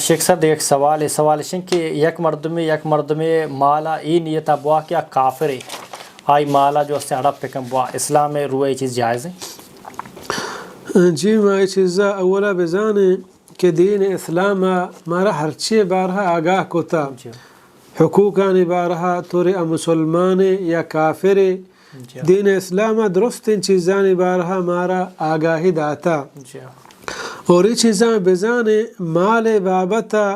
شیخ صاحب، دیگہ یک سوال، اے سوال اش انت کہ یک مردمے، یک مردمے مال ءَ اے نیت ءَ بوا کہ آ کافرے، آئی مال ءَ جو استیں ہڑپ بکن بوا، اسلام ءِ رو ءَ اے چیز جائز انت؟ جی، ما اے چیز ءَ اولا بزانیں کہ دین اسلام ءَ مارا ہرچی بارہ ءَ آگاہ کتا۔ جی۔ حقوقانی بارہ ءَ، توری آ مسلمانے یا کافرے، جی۔ دین اسلام ءَ درستیں چیزانی بارہ ءَ مارا آگاہی داتا۔ جی۔ اور اے چیزاں بزانیں، مال ءِ بابت ءَ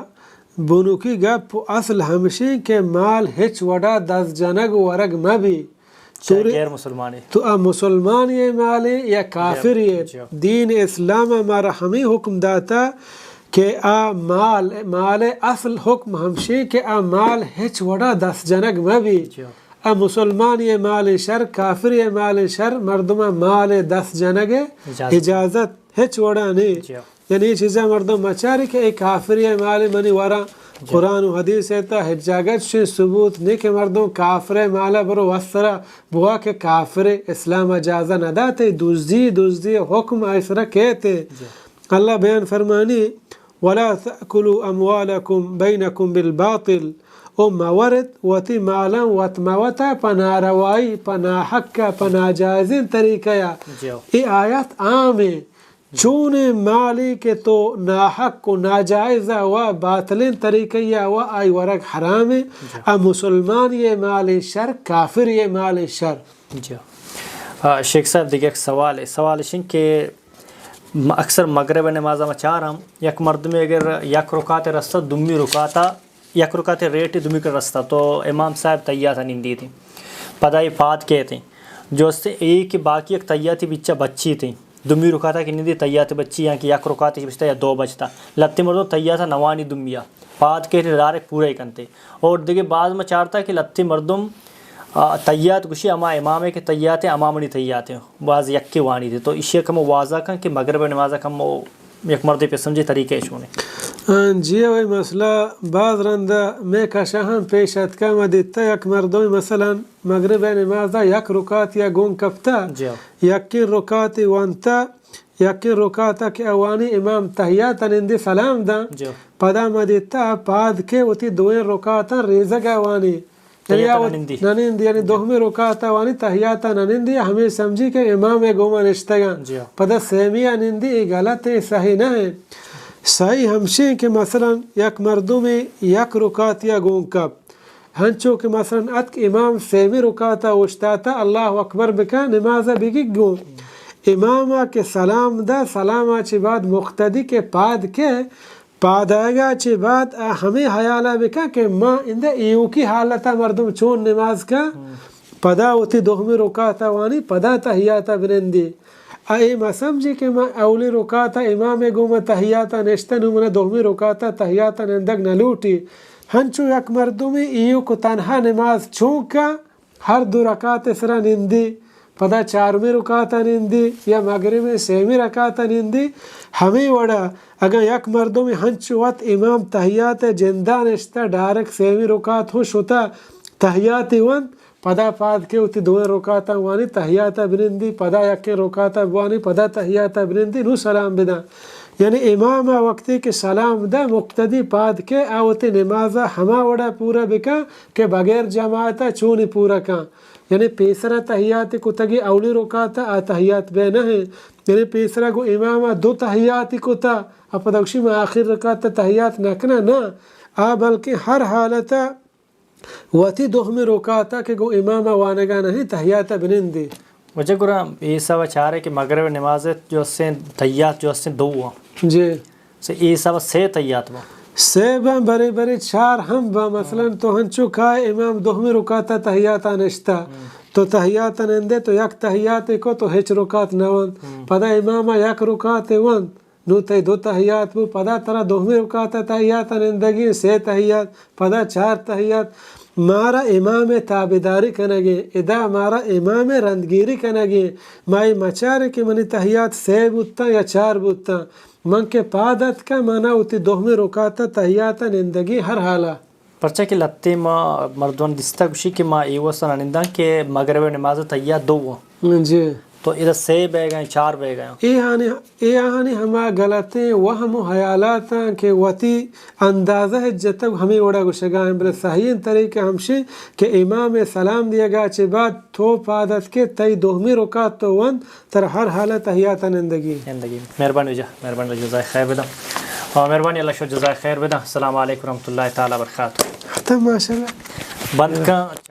بنکی گپ و اصل ہمشیں کہ مال ہچ وڑا دست جنگ و ورگ مہ بی۔ چاہے توری غیر مسلمانے۔ تو آ مسلمانی ءِ مالے یا کافری ءِ۔ جی۔ دین اسلام ءَ مارا ہمے حکم داتا کہ آ مال، مال ءِ اصل حکم ہمشیں کہ آ مال ہچ وڑا دست جنگ مہ بی۔ جی۔ آ مسلمانی ءِ مال شر، کافری ءِ مال شر، مردم ءَ مال دست جنگ ءِ اجازت۔ اجازت ہچ وڑا نے۔ جی۔ یعنی اے چیزاں مردم مچاری کہ اے کافری ءِ مال منی وراں۔ جی۔ قرآن و حدیث ءِ تہا ہچ جاگہ چشیں ثبوت نے کہ مردم کافر ءِ مال ءَ برو وسرا بوا کہ کافر ءِ، اسلام ءَ جازہ نہ داتے، دزی، دزی ءِ حکم آئی سرا کیتے۔ جی۔ اللہ بیان فرمانی، ولا تأكلوا أموالكم بينكم بالباطل، او مورت وتی مالاں وت مہ وتا پہ ناروائی، پہ ناحق ءَ، پہ ناجائزیں طریقہ ءَ۔ جی۔ اے آیات عام ایں۔ چونیں مالے کہ تو ناحق و ناجائز ءَ و باطلیں طریقہ ءَ و آئی ورگ حرام ایں۔ جی۔ آ مسلمانی ءِ مال شر، کافری ءِ مال شر۔ جی۔ آ، شیخ صاحب، دیگہ یک سوالے۔ سوال اش انت کہ م-، اکثر مغرب ءِ نماز ءَ ما چاراں، یک مردمے اگر یک رکعت رستہ، دومی رکعت ءَ یک رکعت ریٹ دومی کر رستہ، تو امام صاحب تحیات ءَ نندیت۔ پدا اے پاد کیت۔ جو است اے کہ باقی یک تحیاتے بچا بچیت۔ دومی رکعت ءَ کہ نندی تحیات بچی یا کہ یک رکعت بچتا یا دو بچتا۔ لہتے مردم تحیات ءَ نوانی دومی ءَ۔ پاد کیت ڈائریکٹ پورا کنتے۔ اور دیگہ باز ما چارتا کہ لہتے مردم، آ، تحیات گوشی ہما امام ءَ کہ تحیات ءَ، ہما منی تحیات ءَ۔ باز یکے وانیت۔ تو ایشی ءَ کمو واضح کن کہ مغرب ءِ نماز ءَ کمو یک مردے پہ سمجھے طریقہ چونے۔ آ، جی، وہی مسئلہ باز رندا مئے کشا ہم پیش اتکا۔ ما دیتا یک مردمے مثلاً مغرب ءِ نماز ءَ یک رکعت یا گون کپتا، جی۔ یکیں رکعتے وانتا، یکیں رکعت ءَ کہ آ وانی امام تحیات ءَ نندی سلام داں، جی۔ پدا ما دیتا پاد کے وتی دوئیں رکعتاں ریزگ ءَ وانی۔ یعنی تحیات ءَ آ وت-، نہ نندی۔ نہ نندی، یعنی جی۔ دومی رکعت ءَ وانی تحیات ءَ نہ نندی، ہمے سمجھی کہ امام ءِ گوما نشتگاں۔ جی۔ پدا سیمی ءَ نندی، اے غلط ایں، صحیح نہ ایں۔ صحیح ہمشیں کہ مثلاً یک مردمے یک رکعت یا گون کپ، ہنچو کہ مثلاً اتک امام سیمی رکعت ءَ اوشتاتا، اللہ اکبر بکا، نماز ءَ بگی گوں۔ امام ءَ کہ سلام دا، سلام ءَ چہ بعد مقتدی کہ پاد کے، پاد آیگا چہ بعد آ ہمے حیال ءَ بکا کہ ما اندہ ایوکی حالت ءَ مردم چون نماز کا، پدا وتی دومی رکعت ءَ وانی، پدا تحیات ءَ بنندی۔ آ اے مہ سمجھی کہ من اولی رکعت ءَ امام ءِ گوما تحیات ءَ نشتہ، نوں من دومی رکعت ءَ تحیات ءَ نندگ نہ لوٹی۔ ہنچو یک مردمے ایوک و تنہا نماز چون کا، ہر دو رکعت ءِ سرا نندی، پدا چارمی رکعت ءَ نندی یا مغرب ءِ سیمی رکعت ءَ نندی، ہمے وڑا اگاں یک مردمے ہنچو وت امام تحیات ءِ جندا نشتہ، ڈائریکٹ سیمی رکعت ہوں شتا، تحیاتے ونت، پدا پاد کے وتی دوئیں رکعتاں وانی، تحیات ءَ بنندی، پدا یکیں رکعت ءَ بوانی، پدا تحیات ءَ بنندی، نوں سلام بداں۔ یعنی امام ءَ وقتی کہ سلام دا، مقتدی پاد کے آ وتی نماز ءَ ہما وڑا پورا بکن کہ بغیر جماعت ءَ چونی پورا کن۔ یعنی پیسرا تحیات کتگی اولی رکعت ءَ، آ تحیات بہ نہ ایں۔ یعنی پیسرا گوں امام ءَ دو تحیات کتا، ءُ پدا گوشی من آخر رکعت ءَ تحیات نہ کناں، نہ۔ آ بلکہ ہر حالت ءَ وتی دومی رکعت ءَ کہ گوں امام ءَ وانگا نہ ایں، تحیات ءَ بنندی۔ واجہ گڑا اے حساب ءَ چارے کہ مغرب ءِ نماز ءَ جو استیں تحیات جو استیں دو آں۔ جی۔ سے اے حساب ءَ سے تحیات باں۔ سے باں، برے برے چار ہم باں۔ مثلاً تو ہنچو کائے امام دومی رکعت ءَ تحیات ءَ نشتہ۔ تو تحیات ءَ نندے تو یک تحیاتے کو تو ہچ رکعت نہ ونت۔ پدا امام ءَ یک رکعتے ونت۔ نوں تئی دو تحیات بو، پدا ترا دومی رکعت ءَ تحیات ءَ نندگی، سے تحیات، پدا چار تحیات۔ مارا امام ءِ تابعداری کنگی، ادا مارا امام ءِ رندگیری کنگی۔ ما اے مچاریں کہ منی تحیات سے بوتاں یا چار بوتاں۔ من کہ پاد اتکاں، منا وتی دومی رکعت ءَ تحیات ءَ نندگی ہر حالا۔ پرچا کہ لہتے ما مردمان دیستہ گوشی کہ ما اے واسطہ نہ ننداں کہ مغرب ءِ نماز ءَ تحیات دو آں۔ جی۔ تو ادا سے بیگا ہیں، چار بیگا ہیں۔ اے آنے، اے آنے ہما غلطیں وہم و خیالاتاں کہ وتی اندازہ جتگ ہمیں وڑا گوشگا ہیں، بلے صحیح طریقہ ہمشیں کہ امام سلام دیگا چہ بعد تو پاد اتکے تئی دومی رکعت تو وند، تر ہر حالت تحیات نندگی۔ نندگی۔ مہربانی واجہ، مہربانی واجہ، جزائے خیر بداں۔ ہاں، مہربانی، اللہ شو جزائے خیر بداں۔ السلام علیکم ورحمۃ اللہ تعالی وبرکاتہ۔ ختم، ماشاءاللہ۔ بند کن۔